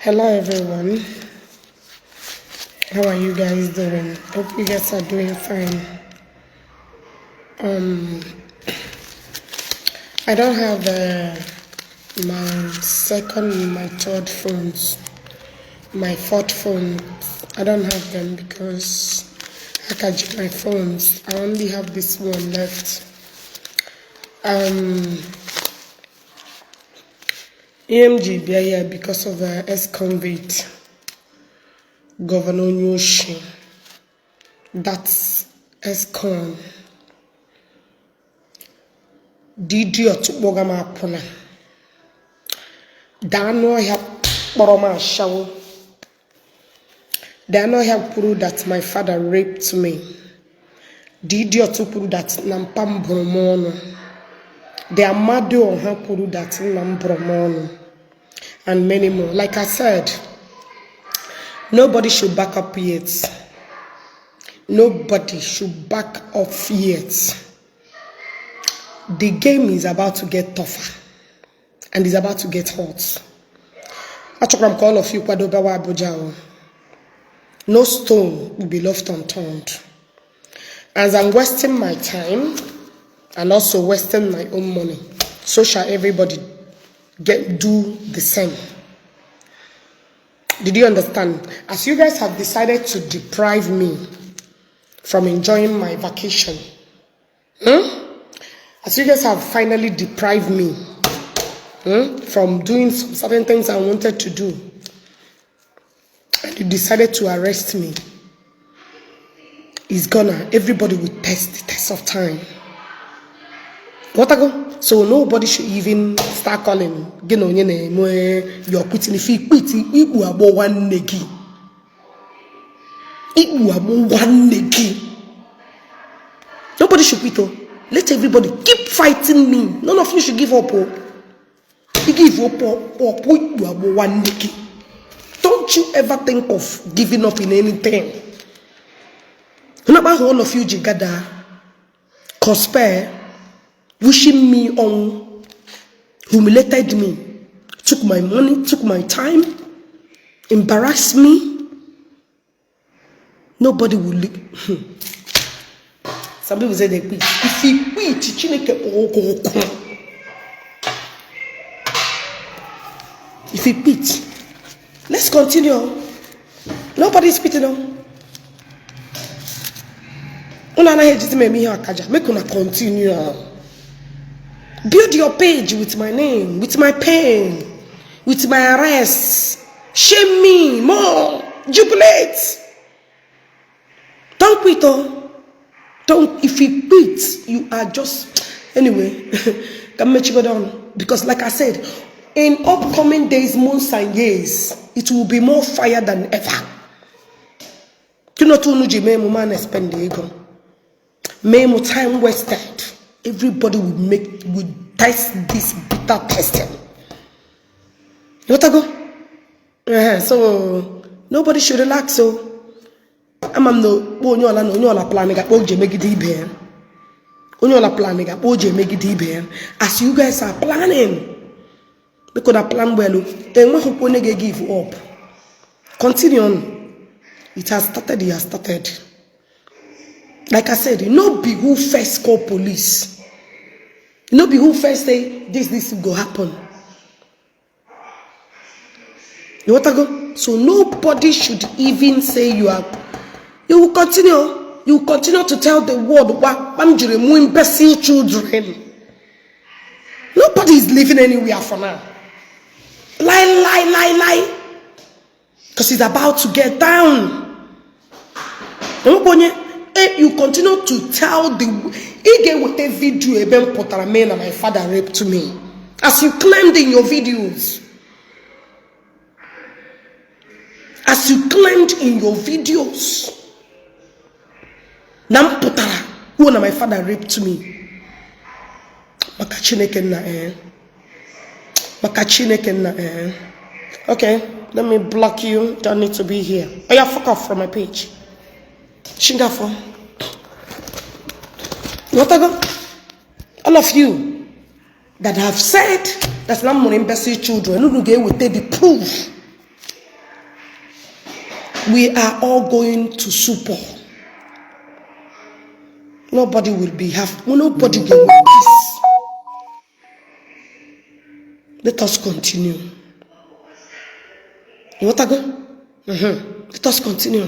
Hello everyone. How are you guys doing? Hope you guys are doing fine. I don't have my second, my third phones, my fourth phone. I don't have them because I can check my phones. I only have this one left. Ihe m ji bịa here because of ex-convict Governor Onyeoshi. That's ex-con. The idiot kpọga m akwụna. The anụ ọhịa kpọrọ m ashawo. The anụ ọhịa kwuru that my father raped me. The idiot kwuru that na mpa m bụrụ m ọnụ. The Amadioha kwuru that nna m bụrụ m ọnụ. And many more. Like I said, nobody should back up yet. Nobody should back off yet. The game is about to get tougher and is about to get hot. Achọkwara m ka all of you kwadobewa Abuja o. No stone will be left unturned. As I'm wasting my time and also wasting my own money, so shall everybody get do the same. Did you understand? As you guys have decided to deprive me from enjoying my vacation, As you guys have finally deprived me from doing some certain things I wanted to do, and you decided to arrest me, it's gonna, everybody will test the test of time. What I go? So nobody should even start calling gị na onye na-eme your quitting. If you quit, ikpu agbọ nwanne gị. Ikpu agbọ nwanne gị. Nobody should quit. Oh. Let everybody keep fighting me. None of you should give up. Oh. You give up, up, ikpu agbọ nwanne gị. Don't you ever think of giving up in anything. Remember how all of you gather, conspire, wishing me on, humiliated me, took my money, took my time, embarrassed me. Nobody will look. Some people say they quit. If you quit, Chineke kpọọ. If you quit, let's continue. Nobody is quitting. No. Unu anaghị ejizi m eme ihe akaja. Make una continue. Build your page with my name, with my pain, with my arrest. Shame me more. Jubilate. Don't quit, oh. Don't. If you quit, you are just anyway. Can make you go down because, like I said, in upcoming days, months, and years, it will be more fire than ever. You know, to ji mee emume a na-spend ego mee mu time wasted. Everybody will make will test this bitter testing. You want to go? So nobody should relax. So ama m na onye ọla na onye ọla plan ga-akpọ o ji emegide ibe ya. Onye ọla plan ga-akpọ o ji emegide ibe ya. As you guys are planning, because na plan well, enweghịkwa onye ga-give up. Continue on. It has started, it has started. Like I said, no be who first call police. No be who first say this go happen. You want to go? So nobody should even say you are. You will continue. You will continue to tell the world what I'm imbecile children. Nobody is living anywhere for now. Lie, lie, lie, lie. Because he's about to get down. You continue to tell the ị ga-eweta video ebe m pụtara mee na my father raped me, as you claimed in your videos. As you claimed in your videos. Na m pụtara kwuo na my father raped me. Maka Chineke nna eh. Maka Chineke nna eh. Okay, let me block you. Don't need to be here. Oh yeah, fuck off from my page. Shingafo. What go? All of you that have said that I'm more imbecile children, unu ga-eweta the proof. We are all going to super. Nobody will be half, nobody will be peace. Let us continue. Ịghọtago? Let us continue.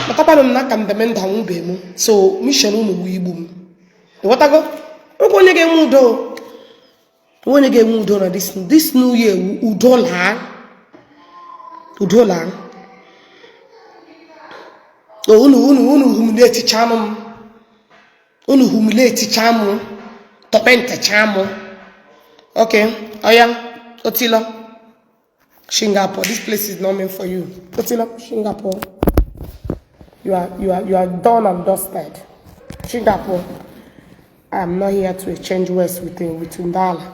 Matakwanụ m na aka mbeme ndụ anwụbe m, so mission unu bụ igbu m. Ịghọtago? Nwekwa onye ga-enwe udo, onye ga-enwe udo na this new year. Udo laa, udo laa. Unu humiliate chanụ m, unu humiliate cha m, torment cha m. Okay, oya, otilo Singapore, this place is not meant for you. Otilo Singapore, you are done and dusted. Singapore, I am not here to exchange words with Ndala.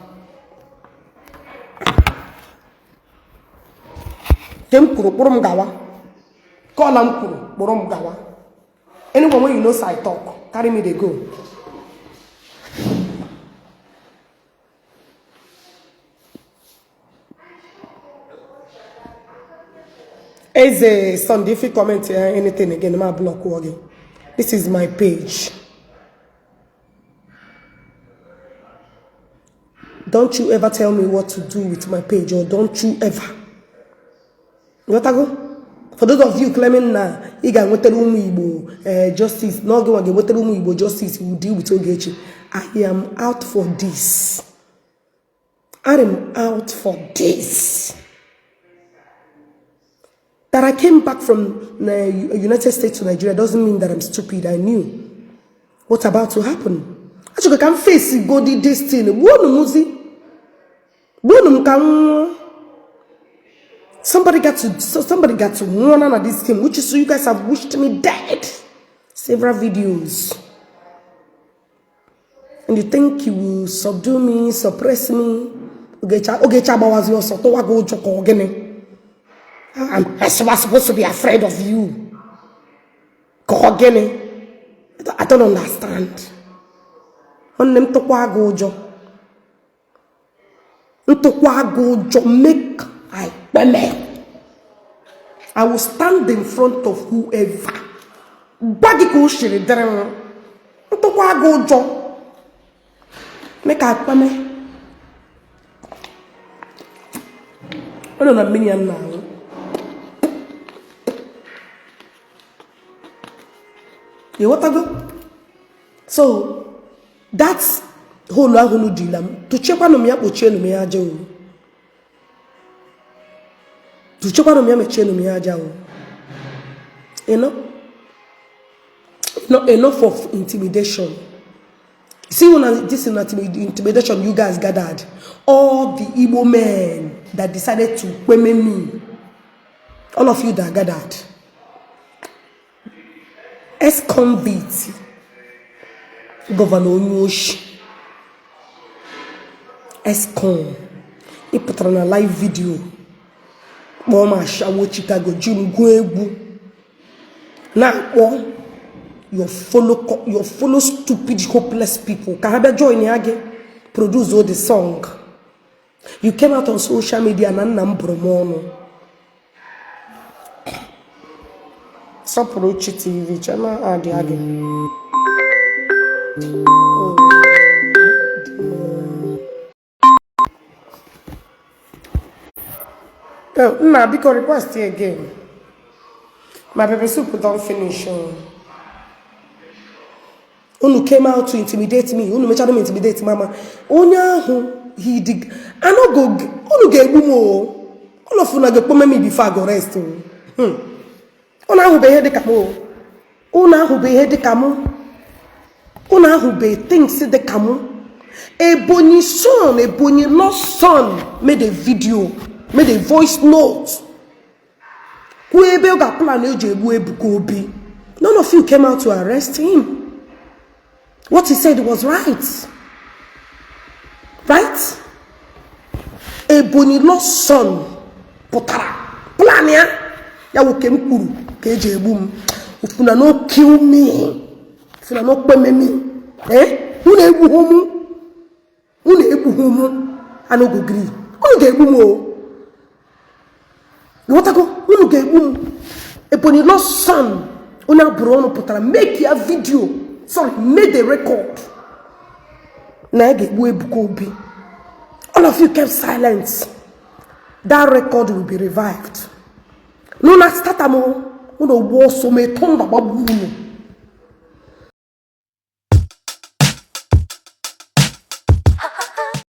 Ke m kwuru, kpụrụ m gawa. Kọla m kwuru, kpụrụ m gawa. Anyone wey you know say I talk, carry me dey go. Eze Sunday, if you comment anything again, ma block gị. This is my page. Don't you ever tell me what to do with my page, or don't you ever. Ghọtago? For those of you claiming na ị ga-enwetara ụmụ Igbo justice, n'oge nwa ga-enwetara ụmụ Igbo justice, will deal with Ogechi. I am out for this. I am out for this. That I came back from the United States to Nigeria doesn't mean that I'm stupid. I knew what's about to happen. Achọrọ ka m face godi this thing. Gbuonu m zi. Gbuonu m ka m nwụọ. Somebody got to warn on this thing, which is so you guys have wished me dead. Several videos. And you think you will subdue me, suppress me? Ogechi, Ogechi agbawazi ọsọ, tụwa gị ụjọ ka ọ gịnị? I'm supposed to be afraid of you. Ka ọ gịnị? I don't understand. Nwanne m, tụkwa gị ụjọ. Ntụkwa gị ụjọ, make I kpeme. I will stand in front of whoever. Gwa gị ka o siri dịrị m. Ntụkwa gị ụjọ. Make I kpeme. Ọ nọ na mmiri ya m na-aṅụ. Ịghọtago? So that hole ahụ unu dila m, tụchiekwanụ m ya, kpochienụ m ya aja o. Tụchiekwanụ m ya, mechienụ m ya aja o. Enough of intimidation. See, when this intimidation you guys gathered, all the Igbo men that decided to kweme me, all of you that gathered, ex-convict, Governor Onyeoshi, ex-con, ị pụtara na live video kpọọ m ashawo Chicago, ji m gụọ egwu, na-akpọ your follow stupid hopeless people ka ha bịa join ya gị produce all the song. You came out on social media na nna m bụrụ m ọnụ. Sọpụrụ Chi TV, chema adị gị. Oh, Oh, nna, biko request again. My pepper soup don finish. Oh. Unu came out to intimidate me. Unu mechara m intimidate mama. Onye ahụ he dig. I no go. Unu ga-egbu m o. All of una ga-ekpome me before I go rest o. Unu ahụbe ihe dịka m o. Unu ahụbe ihe dịka m. Unu ahụbe things dịka m. Ebonyi son, Ebonyi lost son made a video, made a voice note. Kwuo ebe ọ ga-plan eji egbu Ebuka Obi. None of you came out to arrest him. What he said was right. Right? Ebonyi lost son pụtara plan ya, ya nwoke m kwuru ka eji egbu m. If una no kill me, if una no kpeme me, eh? Unu egbughị mụ, unu egbughị mụ, I no go gree. Unu ga-egbu m o. Ịghọtago? Unu Ga-egbu m. Ebonyi lost son, onye abụrụ ọnụ, pụtara make ya video, sorry, made a record na ya ga-egbu Ebuka Obi. All of you kept silent. That record will be revived. N'ụna start am, unu gbuo ọsọ ma thunder gbagbu unu.